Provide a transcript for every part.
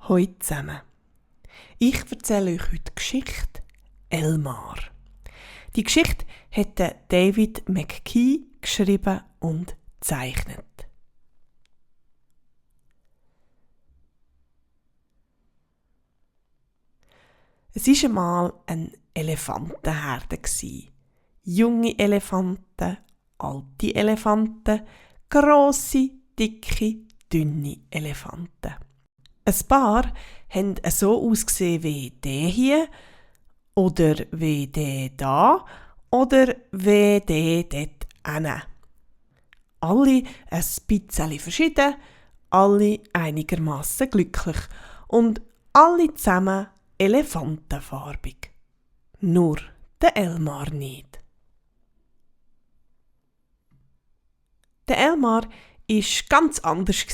Hallo zusammen. Ich erzähle euch heute die Geschichte Elmar. Die Geschichte hat David McKee geschrieben und gezeichnet. Es war einmal eine Elefantenherde. Junge Elefanten, alte Elefanten, grosse, dicke, dünne Elefanten. Ein paar haben so ausgesehen wie der hier, oder wie der da, oder wie der dort hinten. Alle ein bisschen verschieden, alle einigermaßen glücklich und alle zusammen elefantenfarbig. Nur der Elmar nicht. Der Elmar war ganz anders.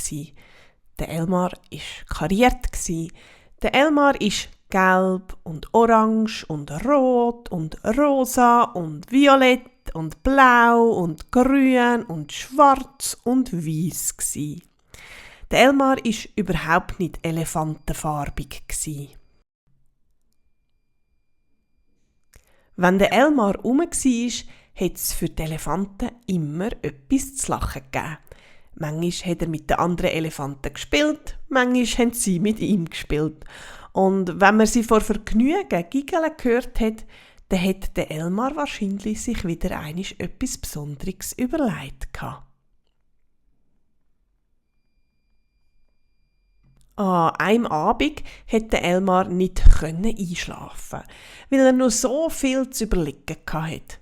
Der Elmar war kariert. Der Elmar war gelb und orange und rot und rosa und violett und blau und grün und schwarz und weiss. Der Elmar war überhaupt nicht elefantenfarbig. Wenn der Elmar rum war, hat es für die Elefanten immer etwas zu lachen gegeben. Manchmal hat er mit den anderen Elefanten gespielt, manchmal haben sie mit ihm gespielt. Und wenn man sie vor Vergnügen giggeln gehört hat, dann hat der Elmar wahrscheinlich sich wieder einmal etwas Besonderes überlegt gehabt. An einem Abend konnte der Elmar nicht einschlafen, weil er noch so viel zu überlegen hatte.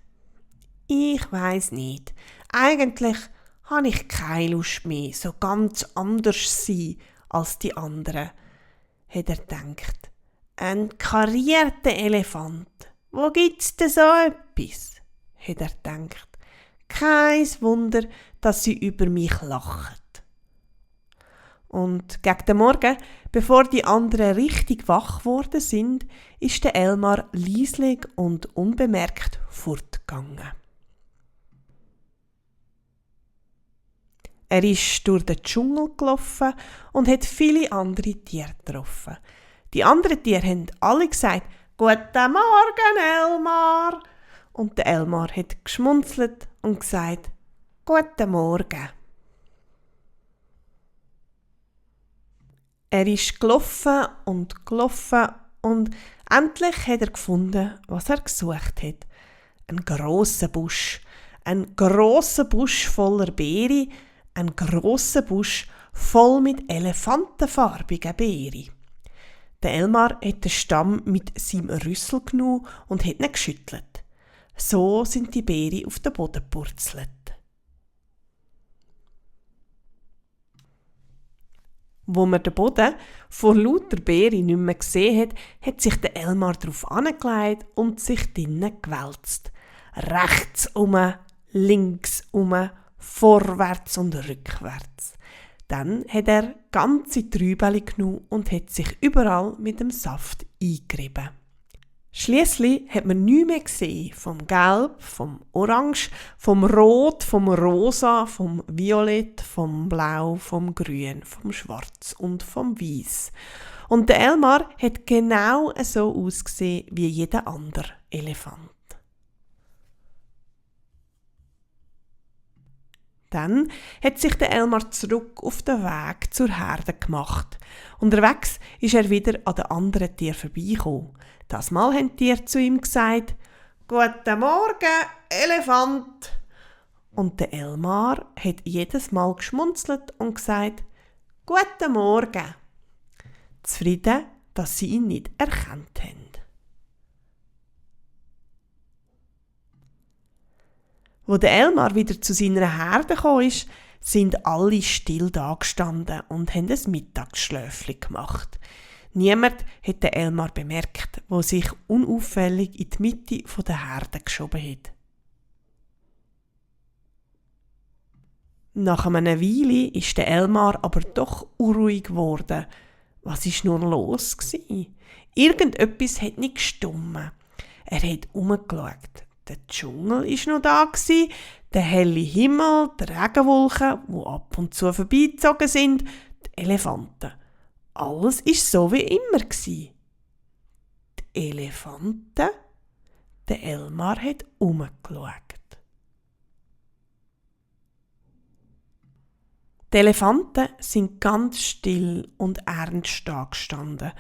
Ich weiss nicht. Eigentlich habe ich keine Lust mehr, so ganz anders zu sein als die anderen, hat er gedacht. Ein karierter Elefant. Wo gibt's denn so etwas? Hat er gedacht. Kein Wunder, dass sie über mich lachen. Und gegen den Morgen, bevor die anderen richtig wach geworden sind, ist der Elmar leislich und unbemerkt fortgegangen. Er ist durch den Dschungel gelaufen und hat viele andere Tiere getroffen. Die anderen Tiere haben alle gesagt, «Guten Morgen, Elmar!» Und der Elmar hat geschmunzelt und gesagt, «Guten Morgen!» Er ist gelaufen und endlich hat er gefunden, was er gesucht hat. Ein grosser Busch voller Beeren, ein grosser Busch voll mit elefantenfarbigen Beeren. Der Elmar hat den Stamm mit seinem Rüssel genommen und hat ihn geschüttelt. So sind die Beeren auf den Boden gepurzelt. Wo man den Boden vor lauter Beeren nicht mehr gesehen hat, hat sich der Elmar darauf angelegt und sich drinnen gewälzt. Rechts links vorwärts und rückwärts. Dann hat er ganze Trübeli genommen und hat sich überall mit dem Saft eingerieben. Schliesslich hat man nichts mehr gesehen vom Gelb, vom Orange, vom Rot, vom Rosa, vom Violett, vom Blau, vom Grün, vom Schwarz und vom Weiss. Und der Elmar hat genau so ausgesehen wie jeder andere Elefant. Dann hat sich der Elmar zurück auf den Weg zur Herde gemacht. Unterwegs ist er wieder an den anderen Tieren vorbeigekommen. Das Mal haben die Tiere zu ihm gesagt, «Guten Morgen, Elefant!» Und der Elmar hat jedes Mal geschmunzelt und gesagt, «Guten Morgen!» Zufrieden, dass sie ihn nicht erkannt haben. Wo der Elmar wieder zu seiner Herde gekommen ist, sind alle still dagestanden und haben ein Mittagsschläfchen gemacht. Niemand hat den Elmar bemerkt, der sich unauffällig in die Mitte der Herde geschoben hat. Nach einer Weile ist der Elmar aber doch unruhig geworden. Was war nur los? Irgendetwas hat nicht gestimmt. Er hat umgeschaut. Der Dschungel war noch da, der helle Himmel, die Regenwolken, die ab und zu vorbeigezogen sind, die Elefanten. alles war so wie immer. Die Elefanten, der Elmar hat umgeschaut. Die Elefanten sind ganz still und ernst dagestanden.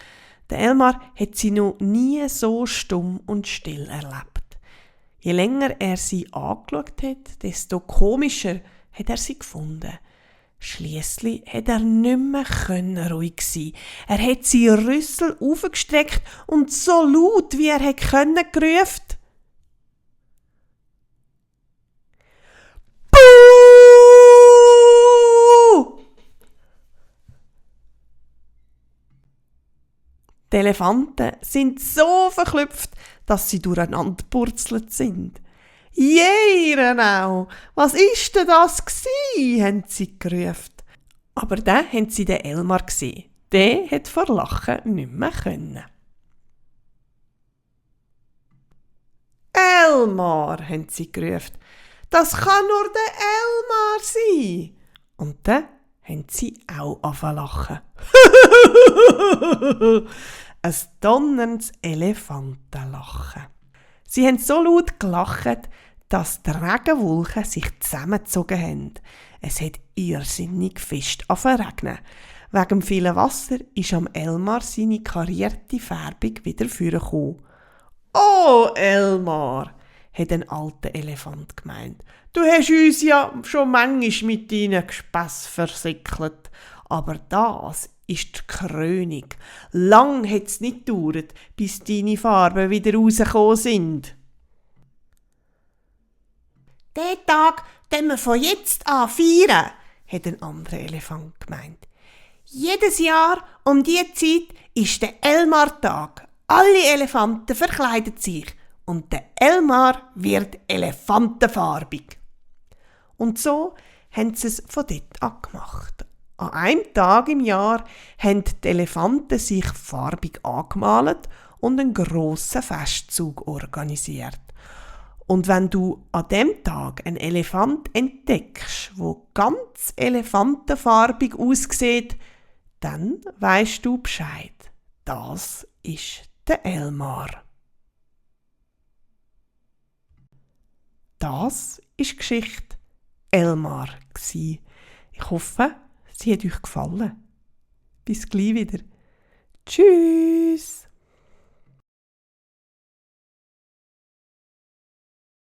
Der Elmar hat sie noch nie so stumm und still erlebt. Je länger er sie angeschaut hat, desto komischer hat er sie gefunden. Schliesslich hat er nicht mehr ruhig sein. Er hat seine Rüssel aufgestreckt und so laut, wie er konnte, gerufen: Buh! Die Elefanten sind so verklüpft, dass sie durcheinander purzelt sind. «Jeirenau, was ist denn das gsi?» haben sie gerufen. Aber dann haben sie den Elmar gesehen. Der hat vor Lachen nicht mehr können. «Elmar!» haben sie gerufen. «Das kann nur der Elmar sein!» Und dann haben sie auch angefangen lachen. Ein donnerndes Elefantenlachen. Sie haben so laut gelacht, dass die Regenwolken sich zusammengezogen haben. Es hat irrsinnig fest regnen. Wegen dem vielen Wasser ist am Elmar seine karierte Färbung wieder vorgekommen. «Oh, Elmar!» hat ein alter Elefant gemeint. «Du hast uns ja schon manchmal mit deinen Gespäss versickelt, aber das ist die Krönung. Lang hat es nicht gedauert, bis deine Farben wieder rausgekommen sind.» «Den Tag den wir von jetzt an feiern», hat ein anderer Elefant gemeint. «Jedes Jahr um diese Zeit ist der Elmar-Tag. Alle Elefanten verkleiden sich und der Elmar wird elefantenfarbig.» Und so haben sie es von dort an gemacht. An einem Tag im Jahr haben die Elefanten sich farbig angemalt und einen grossen Festzug organisiert. Und wenn du an dem Tag einen Elefant entdeckst, wo ganz elefantenfarbig aussieht, dann weisst du Bescheid. Das ist der Elmar. Das ist die Geschichte Elmar gsi. Ich hoffe, sie hat euch gefallen. Bis gleich wieder. Tschüss.